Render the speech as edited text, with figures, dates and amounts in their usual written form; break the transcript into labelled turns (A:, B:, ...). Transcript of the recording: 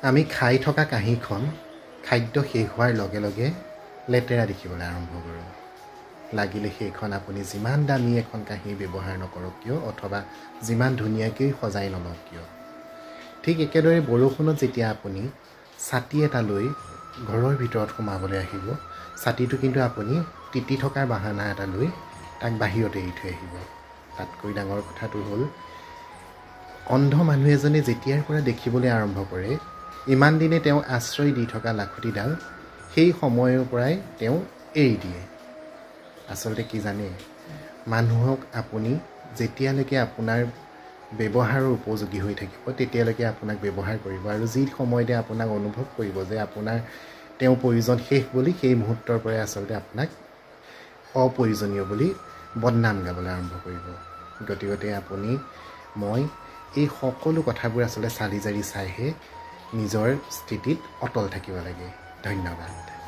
A: আমি খাই থকা কাঁহীখন খাদ্য শেষ হোৱাৰ লগে লগে লেতেৰা দেখিবলৈ আৰম্ভ কৰোঁ। লাগিলে সেইখন আপুনি যিমান দামী এখন কাঁহী ব্যৱহাৰ নকৰক কিয়, অথবা যিমান ধুনীয়াকৈ সজাই নলওক কিয়। ঠিক একেদৰে বৰষুণত যেতিয়া আপুনি ছাতি এটা লৈ ঘৰৰ ভিতৰত সোমাবলৈ আহিব, ছাতিটো কিন্তু আপুনি তিতি থকাৰ বাহানা এটা লৈ তাক বাহিৰতে এৰি থৈ আহিব। তাতকৈ ডাঙৰ কথাটো হ'ল, অন্ধ মানুহ এজনে যেতিয়াৰ পৰা দেখিবলৈ আৰম্ভ কৰে, ইমান দিনে তেওঁ আশ্ৰয় দি থকা লাখুটিডাল সেই সময়ৰ পৰাই তেওঁ এৰি দিয়ে। আচলতে কি জানে, মানুহক আপুনি যেতিয়ালৈকে আপোনাৰ ব্যৱহাৰৰ উপযোগী হৈ থাকিব তেতিয়ালৈকে আপোনাক ব্যৱহাৰ কৰিব, আৰু যি সময়তে আপোনাক অনুভৱ কৰিব যে আপোনাৰ তেওঁ প্ৰয়োজন শেষ বুলি, সেই মুহূৰ্তৰ পৰাই আচলতে আপোনাক অপ্ৰয়োজনীয় বুলি বদনাম গাবলৈ আৰম্ভ কৰিব। গতিকে আপুনি মই এই সকলো কথাবোৰ আচলতে চালি জাৰি চাইহে নিজৰ স্থিতিত অটল থাকিব লাগে। ধন্যবাদ।